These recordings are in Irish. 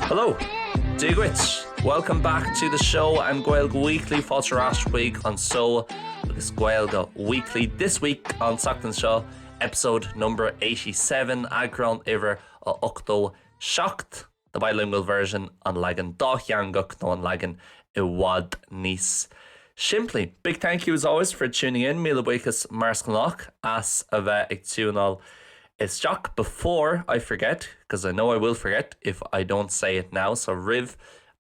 Hello! Dia dhuit! Welcome back to the show and Gaeilge Weekly fáilte ar ais chuig an seó agus Gaeilge Weekly. This week an tseachtain seo, episode number 87, eagrán uimhir a 87, the bilingual version, an leagan dátheangach nó an leagan i bhfad níos simplí. Big thank you as always for tuning in, míle buíochas mar is gnách as a bheith ag tiúnáil isteach. Before I forget, because I know I will forget if I don't say it now, so roimh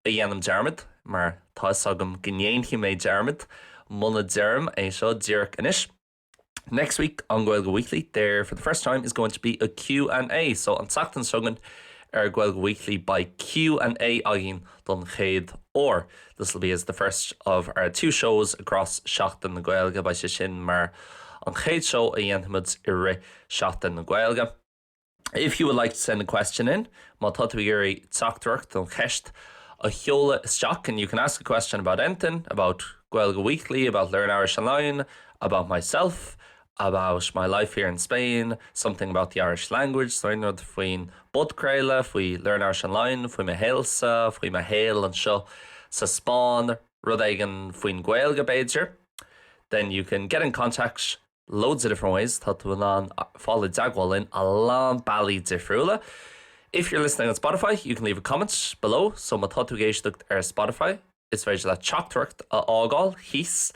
a dhéanaim dearmad, mar tá fhios agam go ndéanfaidh mé dearmad muna deirim é seo díreach anois, Next week on Gaeilge Weekly there for the first time is going to be a Q&A so an tseachtain seo chugainn ar Gaeilge Weekly beidh Q&A againn don chéad uair. This will be as the first of our two shows across Seachtain na Gaeilge beidh sé sin mar an chéad seó a dhéanfaimid i rith Seachtain na Gaeilge. If you would like to send a question in, má tá tú ag iarraidh teachtaireacht nó ceist a sheoladh isteach and you can ask a question about anything, about Gaeilge Weekly, about Learn Irish Online, about myself, about my life here in Spain, something about the Irish language, so aon rud faoin bpodchraoladh, faoi Learn Irish Online, faoi mo shaolsa, faoi mo shaol anseo sa Spáinn, rud éigin faoin Ghaeilge b'fhéidir, then you can get in contact loads of different ways, tá tú in ann fáil i dteagmháil linn a lán bealaí difriúla. If you're listening on Spotify, you can leave a comment below, so má tá tú ag éisteacht ar Spotify, is féidir leat teachtaireacht a fhágáil thíos.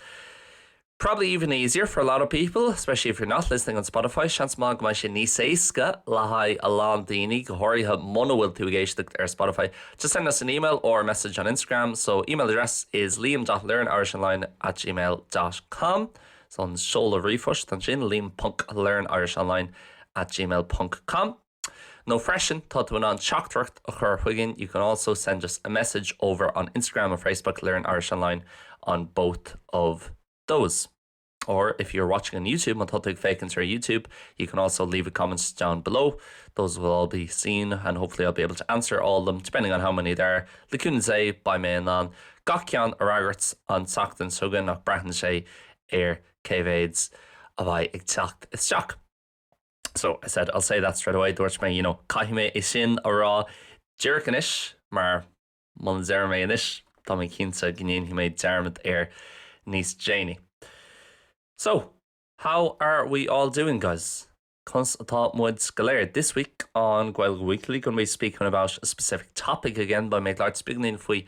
Probably even easier for a lot of people, especially if you're not listening on Spotify, seans maith go mbeidh sé níos éasca le haghaidh a lán daoine, go háirithe muna bhfuil tú ag éisteacht ar Spotify, to send us an email or a message on Instagram. So email address is liam.learnirishonline at gmail.com. So an seoladh ríomhphoist ansin, liam ponc learnirishonline at gmail ponc com. Nó freisin, tá tú in ann teachtaireacht a chur chugainn, you can also send us a message over on Instagram or Facebook, Learn Irish Online on both of those. Or if you're watching on YouTube, má tá tú ag féachaint ar YouTube, you can also leave a comment down below. Those will all be seen and hopefully I'll be able to answer all of them, depending on how many there are. Le cúnamh Dé, beidh mé in ann gach ceann a fhreagairt an tseachtain seo chugainn ach braitheann sé ar cé mhéid a bheidh ag teacht isteach. So, I said, I'll say that straight away, dúirt mé, you know, caithfidh mé é sin a rá díreach anois mar muna ndeirim é anois, tá mé cinnte go ndéanfaidh mé dearmad air níos déanaí. So, how are we all doing, guys? Conas atá muid go léir? This week on Gaeilge Weekly gonna be speaking about a specific topic again beidh mé ag labhairt beagáinín faoi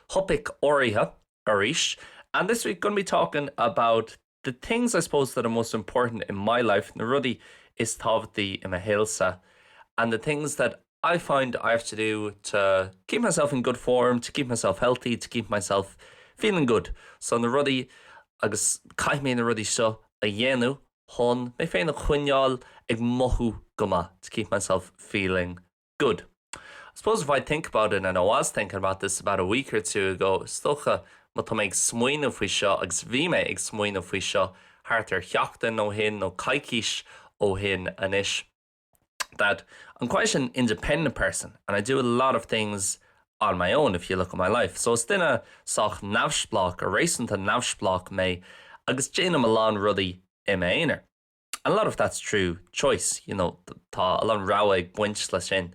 thopaic áirithe arís and this week gonna be talking about the things I suppose that are most important in my life na rudaí is tábhachtaí i mo shaolsa and the things that I find I have to do to keep myself in good form, to keep myself healthy, to keep myself feeling good. So na rudaí agus caithfidh mé na rudaí seo a dhéanamh chun mé féin a choinneáil ag mothú go maith, to keep myself feeling good. I suppose if I think about it, and I was thinking about this about a week or two ago, is dócha má tá mé ag smaoineamh faoi seo, agus bhí mé ag smaoineamh faoi seo thart ar sheachtain ó shin nó coicís ó shin anois, that I'm quite an independent person and I do a lot of things on my own if you look at my life. So is duine sách neamhspleách, réasúnta neamhspleách mé agus déanaim a lán rudaí i m'aonar. And a lot of that's through choice, you know, tá a lán rogha ag baint leis sin.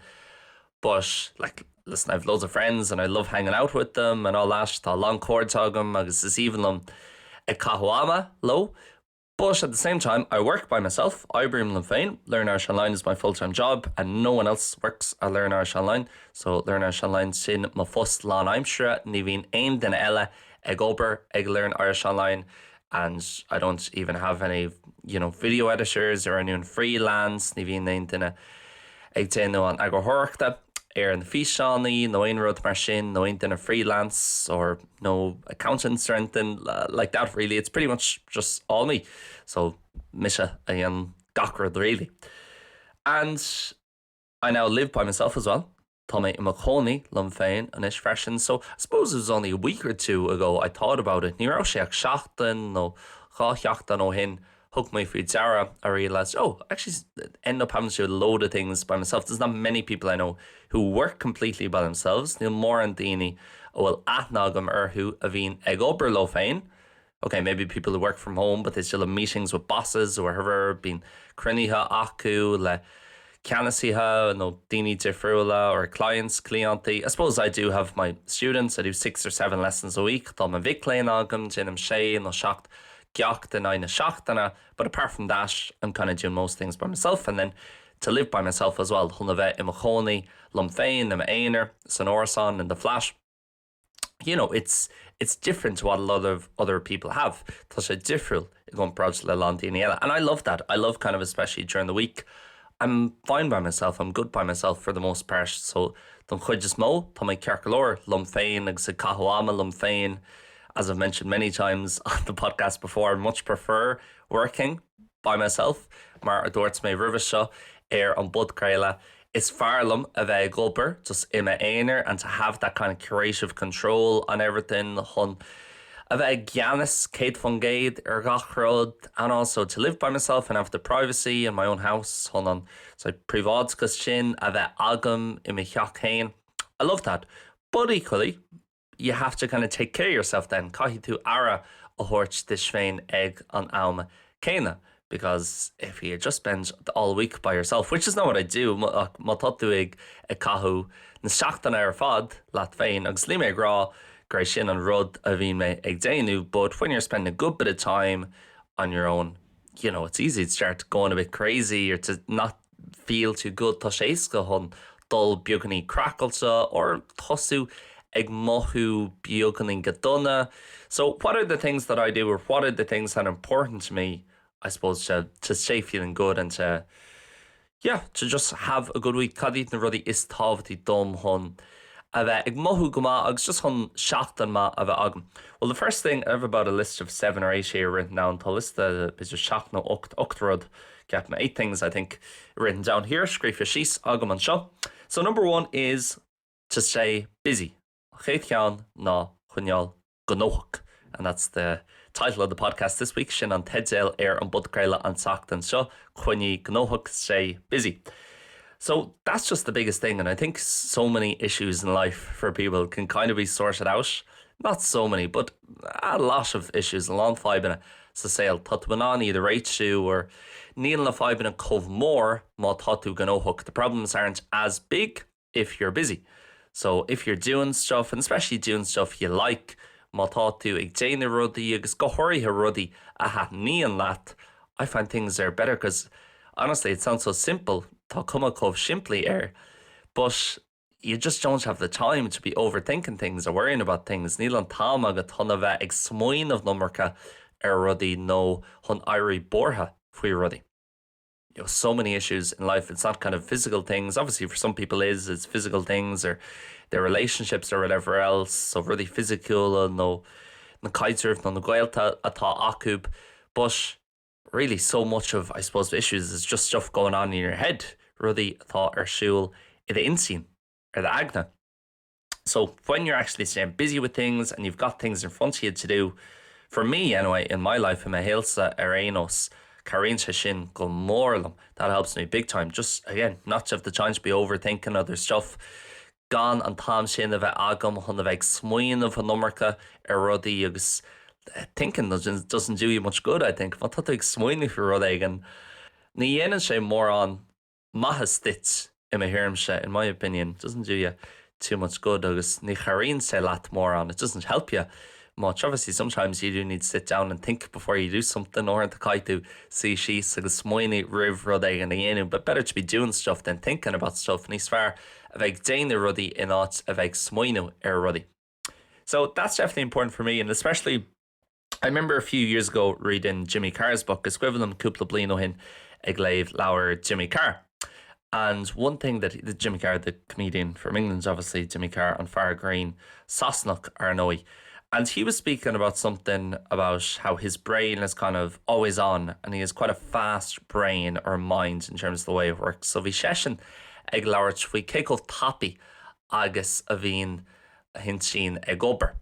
But like, listen, I've loads of friends and I love hanging out with them and all that, tá a lán cairde agam agus is aoibhinn liom ag caitheamh ama leo. But at the same time, I work by myself, oibrím liom féin, Learn Irish Online is my full-time job and no one else works at Learn Irish Online, so Learn Irish Online sin mo phost lánaimseartha, ní bhíonn aon duine eile ag obair ag Learn Irish Online and I don't even have any you know, video editors or anyone freelance, ní bhíonn aon duine ag déanamh an eagarthóireachta ar na físeáin nó aon rud mar sin nó aon duine freelance or no accountants or anything like that really, it's pretty much just all me. So mise a dhéanann gach rud really. And I now live by myself as well. Tá mé i mo chónaí liom féin anois freisin, so I suppose it was only a week or two ago I thought about it. Ní raibh sé ach seachtain nó dhá sheachtain ó shin thug mé faoi deara, I realised, oh, I actually end up having to do a load of things by myself. There's not many people I know who work completely by themselves. Níl mórán daoine a bhfuil aithne agam orthu a bhíonn ag obair leo féin. Okay, maybe people who work from home but they still have meetings with bosses or whatever, bíonn cruinnithe acu le. ceannasaithe nó daoine difriúla or clients, cliantí. I suppose I do have my students, I do six or seven lessons a week, tá mo mhic léinn agam, déanaim sé nó seacht gceacht in aghaidh na seachtaine, but apart from that I'm kind of doing most things by myself and then to live by myself as well, chun a bheith i mo chónaí liom féin, i m'aonar, san árasán, in the flat. You know, it's it's different to what a lot of other people have. Tá sé difriúil i gcomparáid le lán daoine eile. And I love that. I love kind of especially during the week. I'm fine by myself, I'm good by myself for the most part, so don chuid is mó tá mé ceart go leor liom féin agus ag caitheamh ama liom féin. As I've mentioned many times on the podcast before, I much prefer working by myself, mar a dúirt mé roimhe seo ar an bpodchraoladh, is fearr liom a bheith ag obair just i m'aonar and to have that kind of creative control on everything chun a bheith i gceannas 100% ar gach rud and also to live by myself and have the privacy in my own house chun an príobháideachas sin a bheith agam i mo theach féin. I love that. But equally, you have to kind of take care of yourself then, caithfidh tú aire a thabhairt duit féin ag an am céanna because if you just spend all week by yourself, which is not what I do, má tá tú ag ag caitheamh na seachtaine ar fad leat féin, agus níl mé ag rá gur é sin an rud a bhíonn mé ag déanamh, but when you're spending a good bit of time on your own, you know, it's easy to start going a bit crazy or to not feel too good, tá sé éasca chun dul beagáinín craiceáilte or tosú ag mothú beagáinín go dona. So what are the things that I do or what are the things that are important to me, I suppose, to, to stay feeling good and to, yeah, to just have a good week. Cad iad na rudaí is tábhachtaí dom chun a bheith ag mothú go maith agus just chun seachtain maith a bheith agam. Well, the first thing, I have about a list of seven or eight here written down, tá liosta b'fhéidir seacht nó ocht, ocht rud, ceapaim, eight things I think written down here, scríofa síos agam anseo. So number one is to stay busy. An chéad cheann ná coinneáil gnóthach. And that's the title of the podcast this week, sin an teideal ar an bpodchraoladh an tseachtain seo, Coinnigh Gnóthach, Stay Busy. So that's just the biggest thing and I think so many issues in life for people can kind of be sorted out. Not so many, but a lot of issues, a lán fadhbanna sa saol. Tá tú in ann iad a réitiú or níl na fadhbanna chomh mór má tá tú gnóthach. The problems aren't as big if you're busy. So if you're doing stuff, and especially doing stuff you like, má tá tú ag déanamh rudaí agus go háirithe rudaí a thaitníonn leat, I find things are better because honestly it sounds so simple, tá cuma chomh simplí air, but you just don't have the time to be overthinking things or worrying about things, níl an t-am agat chun a bheith ag smaoineamh an iomarca ar rudaí nó chun éirí buartha faoi rudaí. You know, so many issues in life, it's not kind of physical things, obviously for some people is, it's physical things or their relationships or whatever else, so rudaí fisiciúla nó na caidrimh nó na gaolta atá acu, but really so much of, I suppose, the issues is just stuff going on in your head, rudaí atá ar siúl i d'intinn, ar d'aigne. So when you're actually staying busy with things and you've got things in front of you to do, for me anyway, in my life, i mo shaolsa ar aon nós, cabhraíonn sé sin go mór liom. That helps me big time. Just, again, not to have the time to be overthinking other stuff, gan an t-am sin a bheith agam chun a bheith ag smaoineamh an iomarca ar rudaí agus thinking doesn't, doesn't do you much good, I think. Má tá tú ag smaoineamh faoi rud éigin, ní dhéanann sé mórán maitheas duit i mo thuairimse, in my opinion, doesn't do you too much good agus ní chabhraíonn sé leat mórán, it doesn't help you much. Obviously sometimes you do need to sit down and think before you do something, uaireanta caithfidh tú suí síos agus smaoineamh roimh rud éigin a dhéanamh, but better to be doing stuff than thinking about stuff, níos fearr a bheith ag déanamh rudaí in áit a bheith ag smaoineamh ar rudaí. So that's definitely important for me and especially I remember a few years ago reading Jimmy Carr's book, is cuimhin liom cúpla bliain ó shin ag léamh leabhar Jimmy Carr. And one thing that the Jimmy Carr, the comedian from England, obviously Jimmy Carr an fear grinn Sasanach ar ndóigh. And he was speaking about something about how his brain is kind of always on and he has quite a fast brain or mind in terms of the way it works. So bhí seisean ag labhairt faoi cé chomh tapaidh agus a bhíonn a intinn ag obair.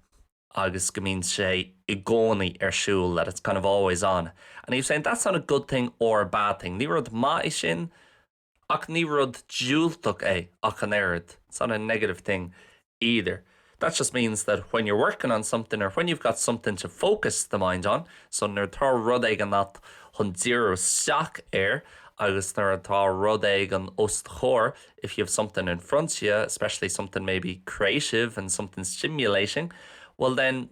agus go mbíonn sé i gcónaí ar siúl, that it's kind of always on. And he was saying that's not a good thing or a bad thing. Ní rud maith é sin ach ní rud diúltach é ach an oiread. It's not a negative thing either. That just means that when you're working on something or when you've got something to focus the mind on, so nuair atá rud éigin agat chun díriú isteach air agus nuair atá rud éigin os do chomhair, if you have something in front of you, especially something maybe creative and something stimulating, well then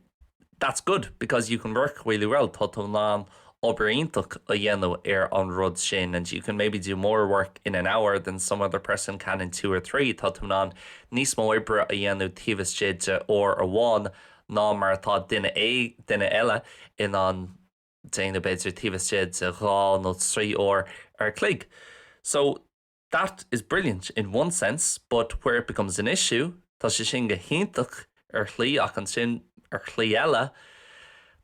that's good because you can work really well tá tú in ann obair iontach a dhéanamh ar an rud sin and you can maybe do more work in an hour than some other person can in two or three tá tú in ann níos mó oibre a dhéanamh taobh istigh de uair amháin ná mar atá duine duine eile in ann déanamh b'fhéidir taobh istigh de dhá nó trí uair an chloig. So that is brilliant in one sense, but where it becomes an issue, tá sé sin go hiontach ar shlí ach ansin ar shlí eile,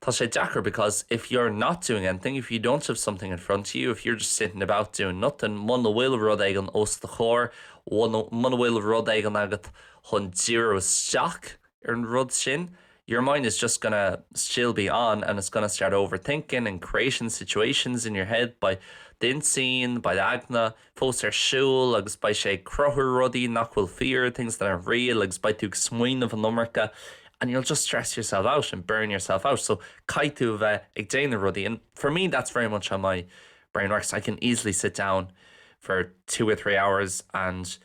tá sé deacair because if you're not doing anything, if you don't have something in front of you, if you're just sitting about doing nothing, muna bhfuil rud éigin os do chomhair, muna bhfuil rud éigin agat chun díriú isteach ar an rud sin, your mind is just gonna still be on and it's gonna start overthinking and creating situations in your head beidh d'intinn, beidh d'aigne fós ar siúl agus beidh sé ag cruthú rudaí nach bhfuil fíor, things that aren't real agus beidh tú ag smaoineamh an iomarca and you'll just stress yourself out and burn yourself out. So caithfidh tú a bheith ag déanamh rudaí and for me that's very much how my brain works. I can easily sit down for two or three hours and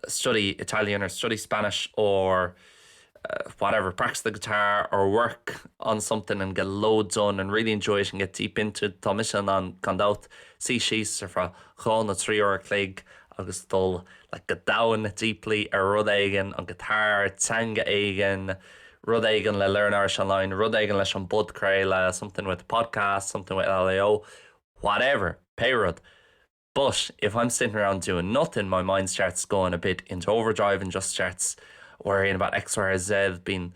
study Italian or study Spanish or uh, whatever, practice the guitar or work on something and get loads done and really enjoy it and get deep into it. Tá mise in ann gan dabht suí síos ar feadh dhá nó trí uair a chloig agus dul like, go domhain deeply ar rud éigin, an guitar, teanga éigin, rud éigin le Learn Irish Online, rud éigin leis an bpodchraoladh, something with the podcast, something with LIO, whatever, pé rud. But if I'm sitting around doing nothing, my mind starts going a bit into overdrive and just starts worrying about X, Y, or Z bíonn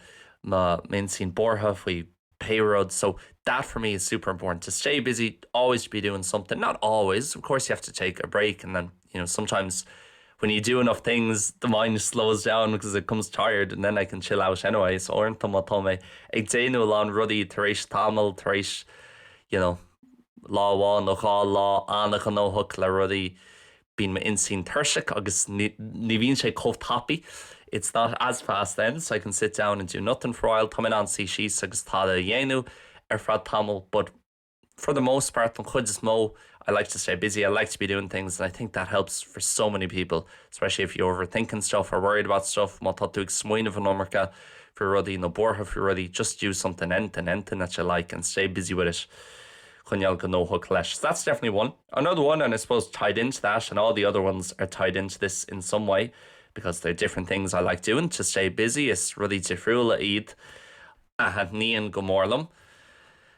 m'intinn buartha faoi pé rud. So that for me is super important to stay busy, always to be doing something. Not always, of course you have to take a break and then you know sometimes when you do enough things the mind slows down because it comes tired and then I can chill out anyway. So uaireanta má tá mé ag déanamh a lán rudaí tar éis tamall tar éis you know, lá amháin nó dhá lá an-ghnóthach le rudaí, bíonn m'intinn tuirseach agus ní bhíonn sé chomh tapaidh, it's not as fast then, so I can sit down and do nothing for a while, tá mé in ann suí síos agus tada a dhéanamh ar feadh tamaill, but for the most part, don chuid is mó, I like to stay busy, I like to be doing things and I think that helps for so many people, especially if you're overthinking stuff or worried about stuff, má tá tú ag smaoineamh an iomarca faoi rudaí nó buartha faoi rudaí, just do something, anything, anything that you like and stay busy with it. Coinneáil gnóthach leis. So that's definitely one. Another one, and I suppose tied into that, and all the other ones are tied into this in some way, because they're different things I like doing to stay busy, is rudaí difriúla iad a thaitníonn go mór liom.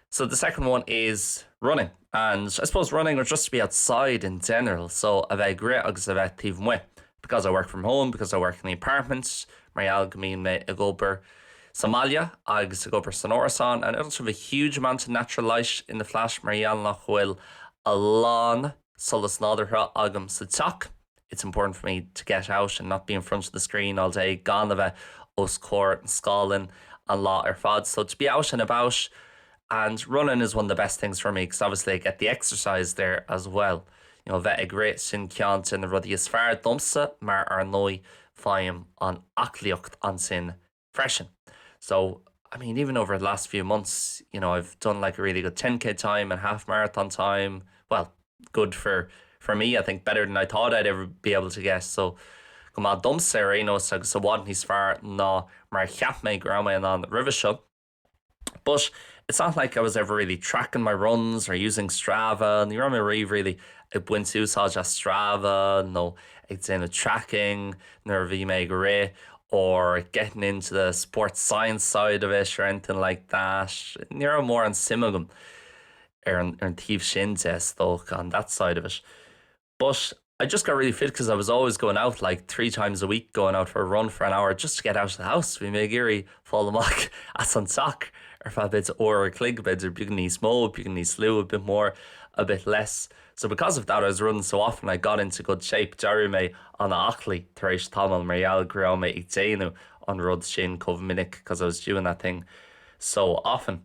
So the second one is running, and I suppose running or just to be outside in general, so a bheith ag rith agus a bheith taobh amuigh. Because I work from home, because I work in the apartment, mar gheall go mbíonn mé ag obair sa mbaile agus ag obair san árasán, and I don't have a huge amount of natural light in the flat mar gheall nach bhfuil a lán solas nádúrtha agam sa teach. It's important for me to get out and not be in front of the screen all day gan a bheith os comhair an scáileáin an lá ar fad. So to be out and about and running is one of the best things for me because obviously I get the exercise there as well. You know, bheith ag rith sin ceann de na rudaí is fearr domsa mar ar ndóigh faighim an aclaíocht ansin freisin. So I mean even over the last few months, you know, I've done like a really good 10k time and half marathon time. Well, good for for me, I think better than I thought I'd ever be able to get. So go maith domsa ar aon nós agus i bhfad níos fearr ná mar a cheap mé go raibh mé in ann roimhe seo. But it's not like I was ever really tracking my runs or using Strava, ní raibh mé riamh really ag baint úsáid as Strava nó ag déanamh tracking nuair a bhí mé ag rith or getting into the sports science side of it or anything like that. Ní raibh mórán suim agam ar an ar an taobh sin de is dócha on that side of it. But I just got really fit because I was always going out like three times a week going out for a run for an hour just to get out of the house. Bhí mé ag iarraidh fáil amach as an teach ar feadh b'fhéidir uair a chloig, b'fhéidir beagán níos mó, beagán níos lú, a bit more, a bit less. So because of that I was running so often I got into good shape. D'éirigh mé an-aclaí tar éis tamaill mar gheall go raibh mé ag déanamh an rud sin chomh minic because I was doing that thing so often.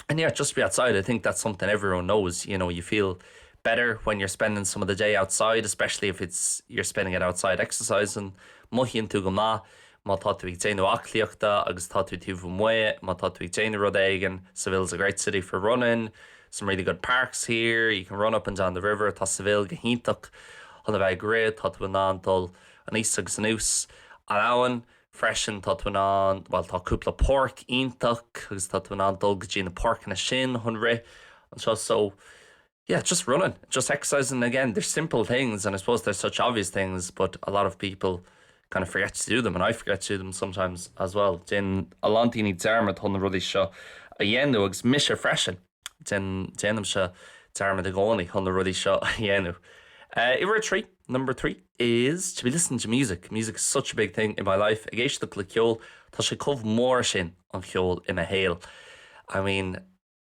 And yeah, just be outside. I think that's something everyone knows. You know, you feel better when you're spending some of the day outside, especially if it's you're spending it outside exercising. Mothaíonn tú go maith má tá tú ag déanamh aclaíochta agus tá tú taobh amuigh, má tá tú ag déanamh rud éigin, Seville's a great city for running. some really good parks here, you can run up and down the river, tá Seville go hiontach chun a bheith ag rith, tá tú in ann dul aníos agus anuas an abhainn freisin, tá tú in ann, bhuel tá cúpla páirc iontach agus tá tú in ann dul go dtí na páirceanna sin chun rith anseo so yeah, just running, just exercising again. They're simple things and I suppose they're such obvious things, but a lot of people kind of forget to do them and I forget to do them sometimes as well. Déanann a lán daoine dearmad chun na rudaí seo a dhéanamh agus mise freisin. Déanaimse dearmad i gcónaí chun na rudaí seo a dhéanamh. Uh, uimhir a 3, number 3 is to be listening to music. Music is such a big thing in my life. Ag éisteacht le ceol, tá sé chomh mór sin an ceol i mo shaol. I mean,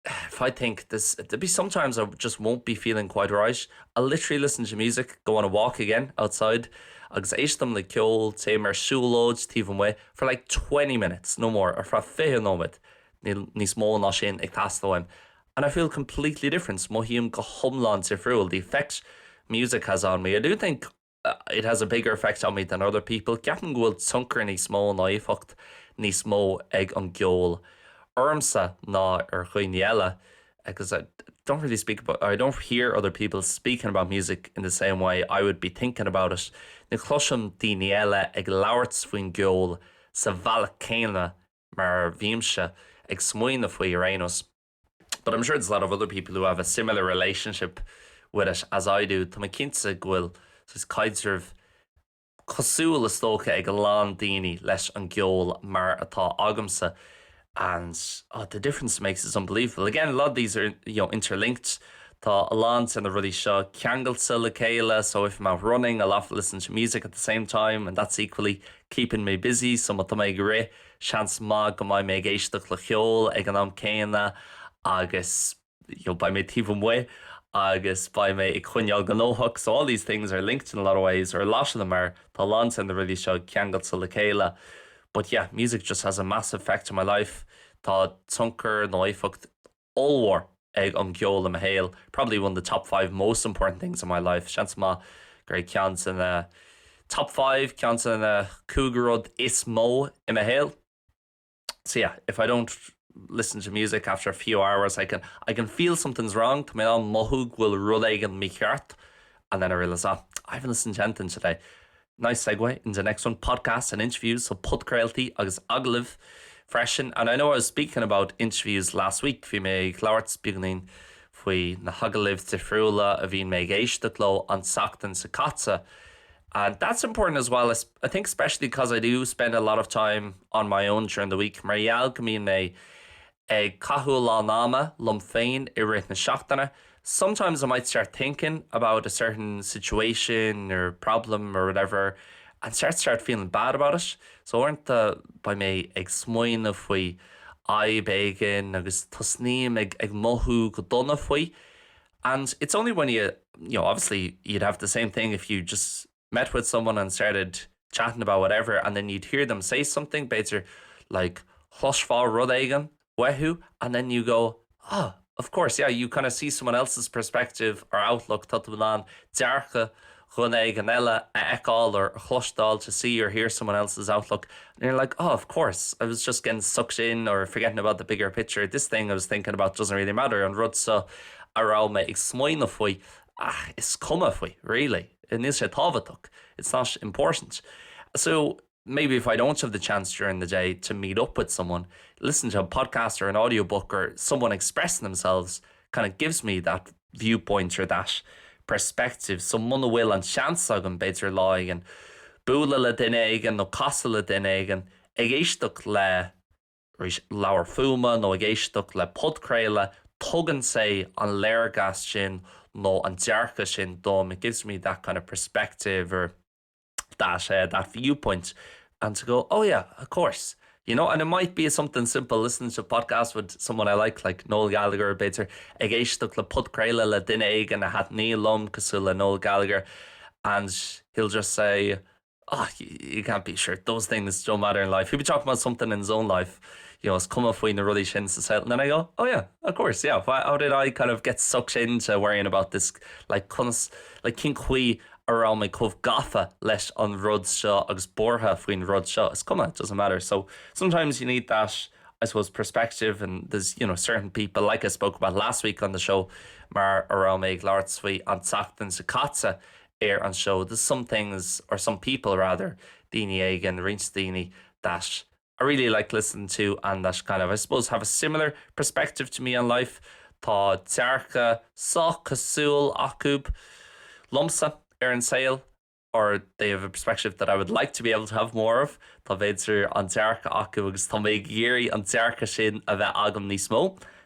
if I think this there'll be sometimes I just won't be feeling quite right. I'll literally listen to music, go on a walk again outside agus éistim le ceol, téim ar siúlóid taobh amuigh for like 20 minutes, no more, ar feadh 20 nóiméad, níl níos mó ná sin ag teastáil uaim. And I feel completely different, mothaím go hiomlán difriúil, the effect music has on me. I do think it has a bigger effect on me than other people. Ceapaim go bhfuil tionchar níos mó nó éifeacht níos mó ag an gceol ormsa ná ar dhaoine eile because I don't really speak about I don't hear other people speaking about music in the same way I would be thinking about it. Ní chloisim daoine eile ag labhairt faoin gceol sa bhealach céanna mar a bhímse ag smaoineamh faoi ar aon nós. But I'm sure there's a lot of other people who have a similar relationship with it as I do. Tá mé cinnte go bhfuil saghas caidreamh cosúil is dócha ag a lán daoine leis an gceol mar atá agamsa and oh, the difference it makes is unbelievable. Again, a lot of these are you know, interlinked. Tá a lán de na rudaí seo ceangailte le chéile, so if I'm out running, I'll often listen to music at the same time and that's equally keeping me busy, so má tá mé ag rith, seans maith go mbeidh mé ag éisteacht le ceol ag an am céanna agus you know, beidh mé taobh amuigh agus beidh mé ag coinneáil gnóthach. So all these things are linked in a lot of ways, or a lot of them are. Tá a lán de na rudaí seo ceangailte le chéile. But yeah, music just has a massive effect on my life. Tá tionchar nó éifeacht ollmhór ag an gceol i mo shaol. Probably one of the top five most important things in my life. Seans maith gur é ceann de na top five, ceann de na cúig rud is mó i mo shaol. So yeah, if I don't listen to music after a few hours, I can, I can feel something's wrong. Tá mé in ann mothú go bhfuil rud éigin mícheart. And then I realise, ah, I haven't listened to anything today. Nice segue into the next one, podcasts and interviews, so podchraoltaí agus agallaimh freisin. And I know I was speaking about interviews last week, bhí mé ag labhairt beagáinín faoi na hagallaimh difriúla a bhí mé ag éisteacht leo an tseachtain seo caite. And that's important as well, I think especially because I do spend a lot of time on my own during the week, mar gheall go mbíonn mé ag caitheamh a lán ama liom féin i rith na seachtaine. Sometimes I might start thinking about a certain situation or problem or whatever and start start feeling bad about it. So uaireanta beidh mé ag smaoineamh faoi fhadhb éigin agus tosnaím ag ag mothú go dona faoi. And it's only when you, you know, obviously you'd have the same thing if you just met with someone and started chatting about whatever and then you'd hear them say something, b'fhéidir like chloisfeá rud éigin uathu and then you go, ah, of course, yeah, you kind of see someone else's perspective or outlook, tá tú in ann dearcadh dhuine éigin eile a fheiceáil or a chloisteáil to see or hear someone else's outlook and you're like, oh, of course, I was just getting sucked in or forgetting about the bigger picture, this thing I was thinking about doesn't really matter, an rud seo a raibh mé ag smaoineamh faoi, ah, is cuma faoi, really. Níl sé tábhachtach. It's not important. So maybe if I don't have the chance during the day to meet up with someone, listen to a podcast or an audiobook or someone expressing themselves kind of gives me that viewpoint or that perspective. So muna bhfuil an seans agam b'fhéidir lá éigin bualadh le duine éigin nó casadh le duine éigin ag éisteacht le arís leabhar fuaime nó ag éisteacht le podchraoladh, tugann sé an léargas sin nó an dearcadh sin dom, it gives me that kind of perspective or that uh, that viewpoint and to go, oh yeah, of course. You know, and it might be something simple, listening to a podcast with someone I like, like Noel Gallagher, b'fhéidir ag éisteacht le podchraoladh le duine éigin a thaitníonn liom cosúil le Noel Gallagher, and he'll just say, oh, you can't be sure those things don't matter in life. He'll be talking about something in his own life, you know, is cuma faoi na rudaí sin sa saol. And then I go, oh yeah, of course, yeah. Why, how did I kind of get sucked into worrying about this, like, conas, like, cén chaoi a raibh mé chomh gafa leis an rud seo agus buartha faoin rud seo. Is cuma, it doesn't matter. So sometimes you need that, I suppose perspective and there's you know certain people like I spoke about last week on the show mar a raibh mé ag labhairt faoi an tseachtain seo caite ar an show there's some things or some people rather daoine éigin roinnt daoine that I really like listening to and that kind of I suppose have a similar perspective to me on life tá dearcadh sách cosúil acu liomsa ar an saol or they have a perspective that I would like to be able to have more of tá b'fhéidir an dearcadh acu agus tá mé ag iarraidh an dearcadh sin a bheith agam níos mó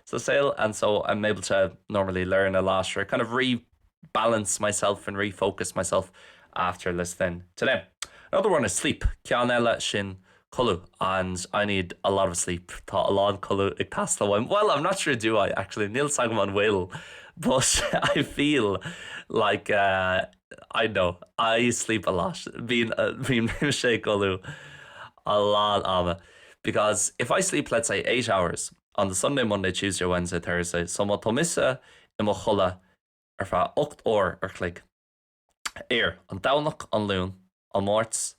sa saol and so I'm able to normally learn a lot or kind of rebalance myself and refocus myself after listening to them. Another one is sleep ceann eile sin codladh and I need a lot of sleep tá a lán codladh ag teastáil uaim well I'm not sure do I actually níl 's agam an bhfuil but I feel like uh, I know I sleep a lot bíonn bíonn mise ag codladh a lán ama because if I sleep let's say 8 hours on the Sunday, Monday, Tuesday, Wednesday, Thursday so má tá mise i mo chodladh ar feadh 8 uair an chloig ar an Domhnach, an Luan, an Máirt,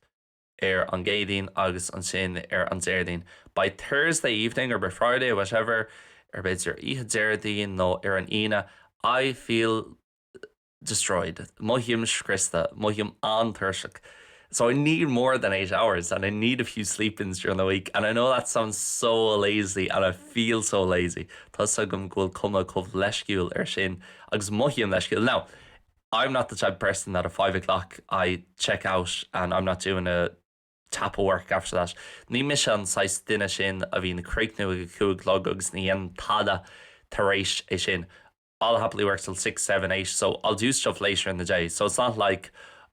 ar an gCéadaoin agus ansin ar an Déardaoin. By Thursday evening or by Friday or whatever, ar b'fhéidir oíche Déardaoin nó ar an Aoine, I feel destroyed. Mothaím scriosta, mothaím an-tuirseach. So I need more than 8 hours and I need a few sleep-ins during the week and I know that sounds so lazy and I feel so lazy. Tá 's agam go bhfuil cuma chomh leisciúil ar sin agus mothaím leisciúil. Now, I'm not the type of person that at 5 o'clock I check out and I'm not doing a tap of work after that. Ní mise an saghas duine sin a bhíonn ag críochnú ag a 5 a chlog agus ní dhéanaim tada tar éis é sin. I'll happily work till 6, 7, 8 so I'll do stuff later in the day. So it's not like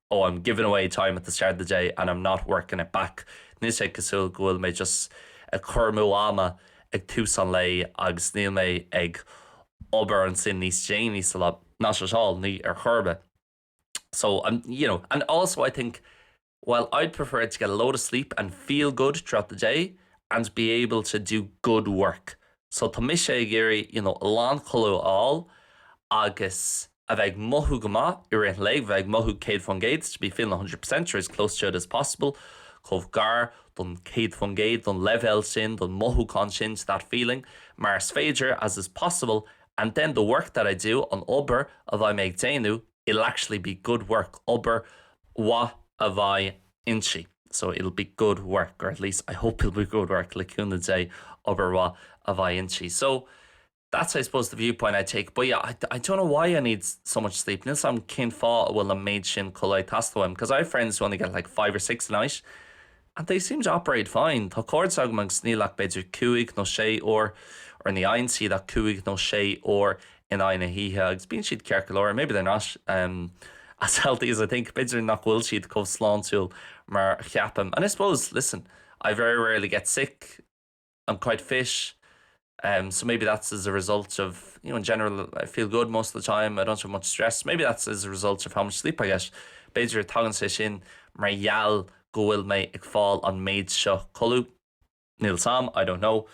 oh I'm giving away time at the start of the day and I'm not working it back. Níl sé cosúil go bhfuil mé just ag cur amú ama ag tús an lae agus níl mé ag obair ansin níos déanaí sa lá. Not at all, ní ar chor ar bith. So I'm, you know, and also I think well I'd prefer to get a load of sleep and feel good throughout the day and be able to do good work. So tá mise ag iarraidh, you know, a lán codladh a fháil agus a bheith ag mothú go maith i rith an lae, bheith ag mothú 100%, to be feeling 100% or as close to it as possible, chomh gar don 100%, don leibhéal sin, don mothúchán sin, to that feeling, mar is féidir, as is possible, and then the work that I do, an obair a bheidh mé ag déanamh, it'll actually be good work, obair mhaith a bheidh inti. So it'll be good work, or at least I hope it'll be good work, le cúnamh Dé, obair mhaith a bheidh inti. So that's I suppose the viewpoint I take. But yeah, I, I don't know why I need so much sleep. Níl 's agam cén fáth a bhfuil an méid sin codladh ag teastáil uaim, because I have friends who only get like 5 or 6 a night and they seem to operate fine. Tá cairde agam agus níl ach b'fhéidir 5 nó 6 uair or ní fhaigheann siad ach 5 nó 6 uair in aghaidh na hoíche agus bíonn siad ceart go leor. Maybe they're not um, as healthy as I think. B'fhéidir nach bhfuil siad chomh sláintiúil mar a cheapaim. And I suppose, listen, I very rarely get sick. I'm quite fit. Um, so maybe that's as a result of, you know, in general, I feel good most of the time. I don't have much stress. Maybe that's as a result of how much sleep I get. B'fhéidir tagann sé sin mar gheall go bhfuil mé ag fáil an méid seo codladh. Níl 's agam, I don't know.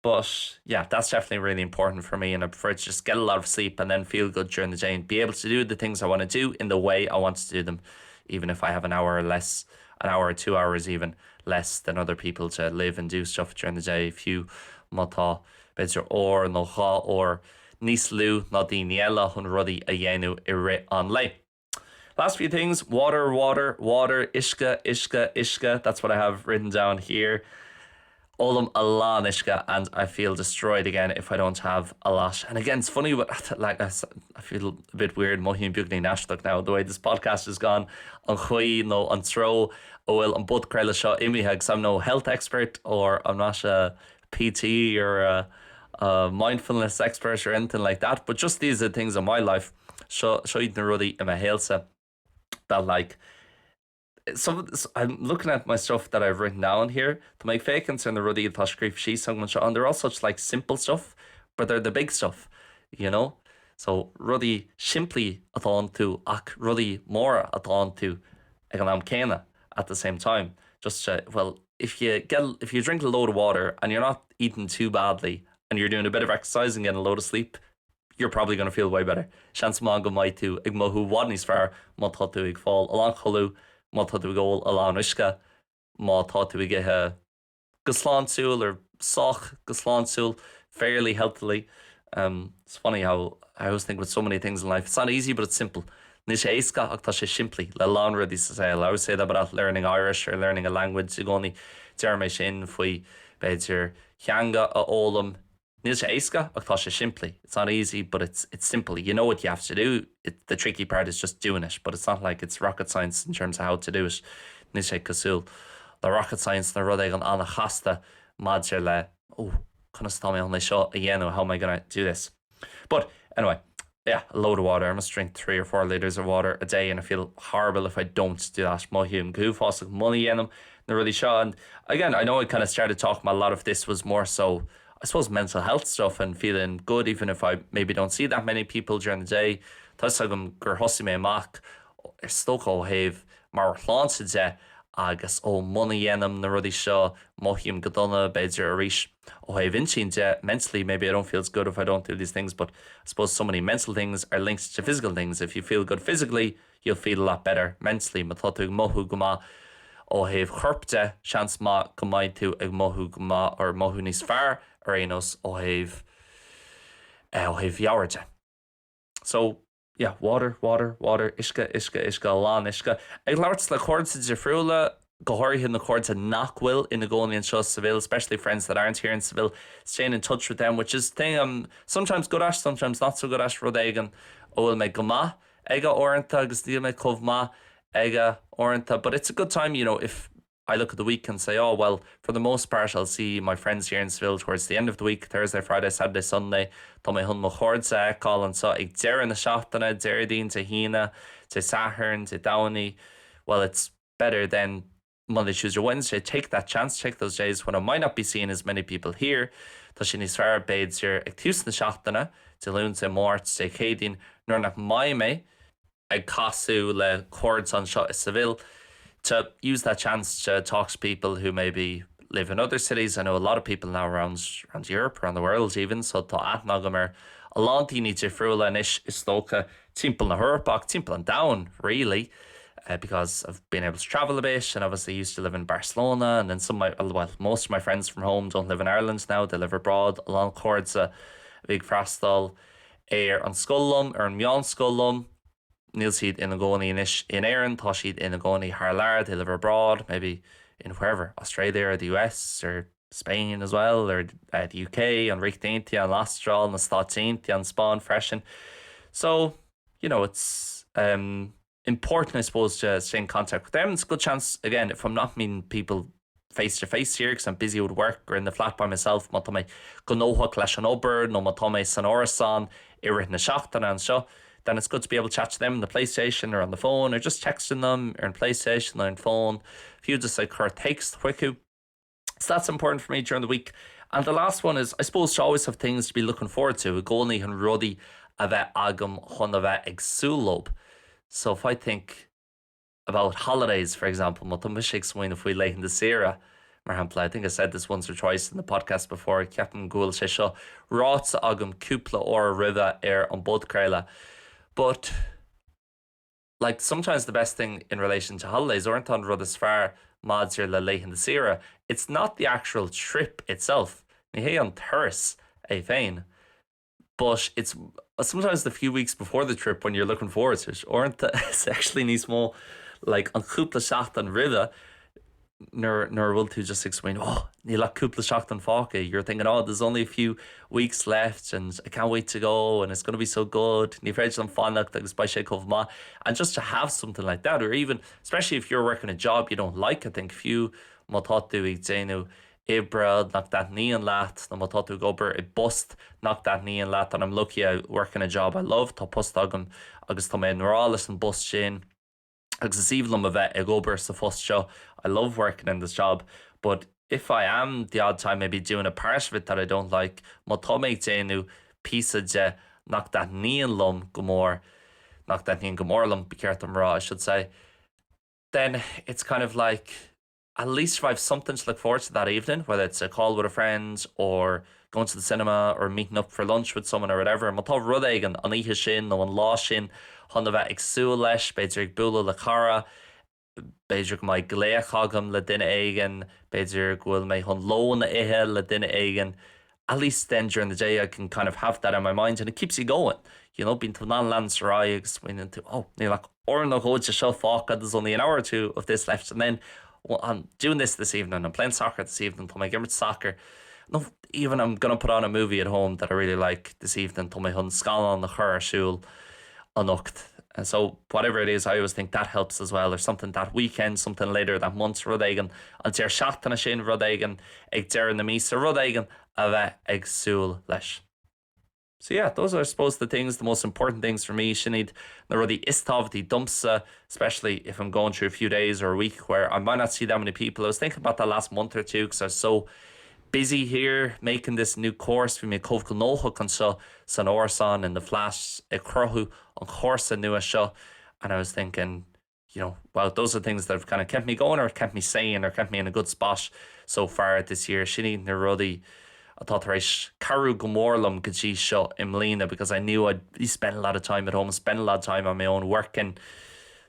But yeah, that's definitely really important for me and I prefer to just get a lot of sleep and then feel good during the day and be able to do the things I want to do in the way I want to do them, even if I have an hour or less, an hour or 2 hours even less than other people to live and do stuff during the day fiú má tá b'fhéidir uair nó dhá uair níos lú ná daoine eile chun rudaí a dhéanamh i rith an lae. Last few things, water, water, water, uisce, uisce, uisce, that's what I have written down here. Ólaim a lán uisce and I feel destroyed again if I don't have a lot. And again, it's funny what like I feel a bit weird mothaím beagáinín aisteach now the way this podcast has gone an chaoi nó an treo a bhfuil an podchraoladh seo imithe agus I'm no health expert or I'm not a PT or a, a mindfulness expert or anything like that, but just these are things in my life seo seo iad na rudaí i mo shaolsa that like some I'm looking at my stuff that I've written down here Tá mé ag féachaint ar na rudaí atá scríofa síos agam anseo and they're all such like simple stuff but they're the big stuff you know so rudaí simplí atá iontu ach rudaí móra atá iontu ag an am céanna at the same time just to, well if you get if you drink a load of water and you're not eating too badly and you're doing a bit of exercise and getting a load of sleep you're probably going to feel way better. Seans maith go mbeidh tú ag mothú i bhfad níos fearr má tá tú ag fáil a lán codladh, má tá tú ag ól a lán uisce, má tá tú ag ithe go sláintiúil or Sách go sláintiúil, fairly healthily. Um, it's funny how I always think with so many things in life, it's not easy, but it's simple. Níl sé éasca ach tá sé simplí le lán rudaí sa saol. I always say that about learning Irish or learning a language i gcónaí deirim é sin faoi b'fhéidir teanga a fhoghlaim. Níl sé éasca ach tá sé simplí. It's not easy, but it's it's simple. You know what you have to do. It, the tricky part is just doing it, but it's not like it's rocket science in terms of how to do it. Níl sé cosúil le rocket science nó rud éigin an-chasta maidir le oh, conas tá mé chun é seo a dhéanamh, how am I gonna do this? But anyway, yeah, a load of water. I must drink 3 or 4 litres of water a day and I feel horrible if I don't do that. Mothaím go huafásach muna ndéanaim na rudaí seo. And again, I know I kind of started talking about a lot of this was more so I suppose mental health stuff and feeling good even if I maybe don't see that many people during the day. Tá agam gur thosaigh mé amach is dócha ó thaobh meabhairshláinte de agus ó muna ndéanaim na rudaí seo mothaím go dona b'fhéidir arís ó thaobh intinn de mentally maybe I don't feel as good if I don't do these things but I suppose so many mental things are linked to physical things if you feel good physically you'll feel a lot better mentally má tá tú ag mothú go maith ó thaobh choirp de seans maith go mbeidh tú ag mothú go maith or mothú níos fearr ar aon nós ó thaobh eh, ó thaobh meabhair de. So yeah, water, water, water, uisce, uisce, uisce, a lán uisce. Ag labhairt le cairde difriúla go háirithe na cairde nach bhfuil ina gcónaí anseo Seville, especially friends that aren't here in Seville, staying in touch with them, which is thing I'm sometimes good at, sometimes not so good at rud éigin a bhfuil mé go maith aige uaireanta agus níl mé chomh maith aige uaireanta, but it's a good time, you know, if I look at the week and say, oh, well, for the most part, I'll see my friends here in Seville towards the end of the week, Thursday, Friday, Saturday, Sunday, Tá mé chun mo chairde a fheiceáil anseo ag deireadh na seachtaine, Déardaoin, Dé hAoine, Dé Sathairn, Dé Domhnaigh. Well, it's better than Monday, Tuesday, Wednesday. Take that chance, take those days when I might not be seeing as many people here. Tá sé níos fearr b'fhéidir ag tús na seachtaine, Dé Luain, Dé Máirt, Dé Céadaoin, nuair nach mbeidh mé ag casadh le cairde anseo i Seville to use that chance to talk to people who maybe live in other cities. I know a lot of people now around around Europe, around the world even, so tá aithne agam ar a lán daoine difriúla anois is dócha timpeall na hEorpa ach timpeall an domhain really. Uh, because I've been able to travel a bit and obviously used to live in Barcelona and then some of my well most of my friends from home don't live in Ireland now they live abroad a lán cairde a bhí ag freastal ar an scoil liom ar an meánscoil liom níl siad ina gcónaí anois in Éirinn tá siad ina gcónaí thar lear they live abroad maybe in wherever Australia or the US or Spain as well or uh, the UK an Ríocht Aontaithe an Astráil na Stáit Aontaithe an Spáinn freisin so you know it's um, important I suppose to stay in contact with them it's a good chance again if I'm not meeting people face to face here because I'm busy with work or in the flat by myself má tá mé gnóthach leis an obair nó má tá mé san árasán i rith na seachtaine anseo then it's good to be able to chat to them on the PlayStation or on the phone or just texting them or on PlayStation or on phone fiú just like cur text chucu so that's important for me during the week and the last one is I suppose to always have things to be looking forward to i gcónaí chun rudaí a bheith agam chun a bheith ag súil leo so if I think about holidays for example má tá mise ag smaoineamh faoi laethanta saoire mar shampla I think I said this once or twice in the podcast before ceapaim go bhfuil sé seo ráite agam cúpla uair roimhe ar an bpodchraoladh but like sometimes the best thing in relation to holidays uaireanta an rud is fearr maidir le laethanta saoire it's not the actual trip itself ní hé an turas é féin but it's sometimes the few weeks before the trip when you're looking forward to it uaireanta it's actually níos mó like an cúpla seachtain roimhe nuair nuair bhfuil tú just ag smaoineamh oh níl ach cúpla seachtain fágtha you're thinking oh there's only a few weeks left and I can't wait to go and it's gonna be so good ní féidir liom fanacht agus beidh sé chomh maith and just to have something like that or even especially if you're working a job you don't like I think fiú má tá tú ag déanamh oibre nach dtaitníonn leat nó má tá tú ag obair i bpost nach dtaitníonn leat and I'm lucky I work in a job I love tá post agam agus tá mé i ngrá leis an bpost sin agus is aoibhinn liom a bheith ag obair sa phost seo I love working in this job but if I am the odd time maybe doing a part of it that I don't like má tá mé ag déanamh píosa de nach dtaitníonn liom go mór nach dtaitníonn go mór liom ba cheart dom rá I should say then it's kind of like at least if I have something to look forward to that evening, whether it's a call with a friend or going to the cinema or meeting up for lunch with someone or whatever, má tá rud éigin an oíche sin nó an lá sin chun a bheith ag súil leis, b'fhéidir ag bualadh le cara, B'fhéidir go mbeidh glaoch agam le duine éigin, b'fhéidir go bhfuil mé chun lón a ithe le duine éigin. At least then during the day I can kind of have that in my mind and it keeps you going. You know, bíonn tú in ann leanúint ar aghaidh agus smaoiníonn tú, oh, níl ach uair nó dhó de seo fágtha, there's only an hour or two of this left and then well, I'm doing this this evening, I'm playing soccer this evening, tá mé ag imirt sacair. No, even I'm gonna put on a movie at home that I really like this evening, tá mé chun scannán a chur ar siúl anocht. And so whatever it is, I always think that helps as well, or something that weekend, something later that month, rud éigin an deireadh seachtaine sin, rud éigin ag deireadh na míosa, rud éigin a bheith ag súil leis. So yeah, those are I suppose the things, the most important things for me, sin iad na rudaí is tábhachtaí domsa, especially if I'm going through a few days or a week where I might not see that many people. I was thinking about that last month or two because I was so busy here making this new course, bhí mé chomh gnóthach anseo san árasán in the flat ag cruthú an chúrsa nua seo and I was thinking, you know, well those are things that have kind of kept me going or kept me sane or kept me in a good spot so far this year. Sin iad na rudaí atá tar éis cabhrú go mór liom go dtí seo i mbliana because I knew I'd be spending a lot of time at home, spending a lot of time on my own working.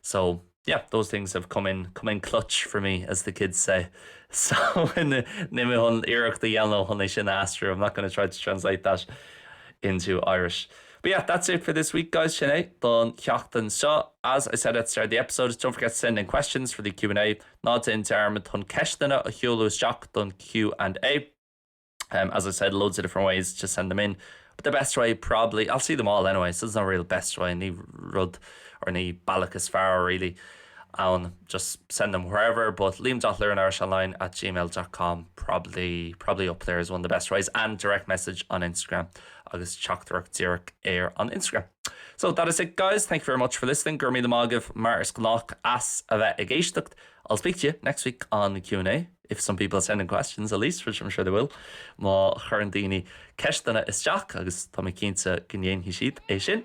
So yeah, those things have come in come in clutch for me as the kids say. So níl mé chun iarracht a dhéanamh chun é sin a aistriú, I'm not going to try to translate that into Irish. But yeah, that's it for this week guys, sin é don tseachtain seo. As I said at the start of the episode, don't forget to send in questions for the Q&A. Ná déan dearmad chun ceisteanna a sheoladh isteach don Q&A. Um, as I said, loads of different ways to send them in. But the best way probably, I'll see them all anyway, so there's no real best way, ní rud or ní bealach is fearr really ann, just send them wherever, but liam.learnirishonline at gmail.com probably probably up there is one of the best ways and direct message on Instagram agus teachtaireacht díreach ar an Instagram. So that is it guys, thank you very much for listening, Go raibh míle maith agaibh mar is gnách as a bheith ag éisteacht. I'll speak to you next week on the Q&A if some people send in questions at least, which I'm sure they will, má chuireann daoine ceisteanna isteach agus tá mé cinnte go ndéanfaidh siad é sin.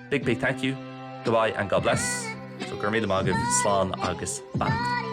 Big big thank you, goodbye and God bless. So go raibh míle maith agaibh, slán agus beannacht.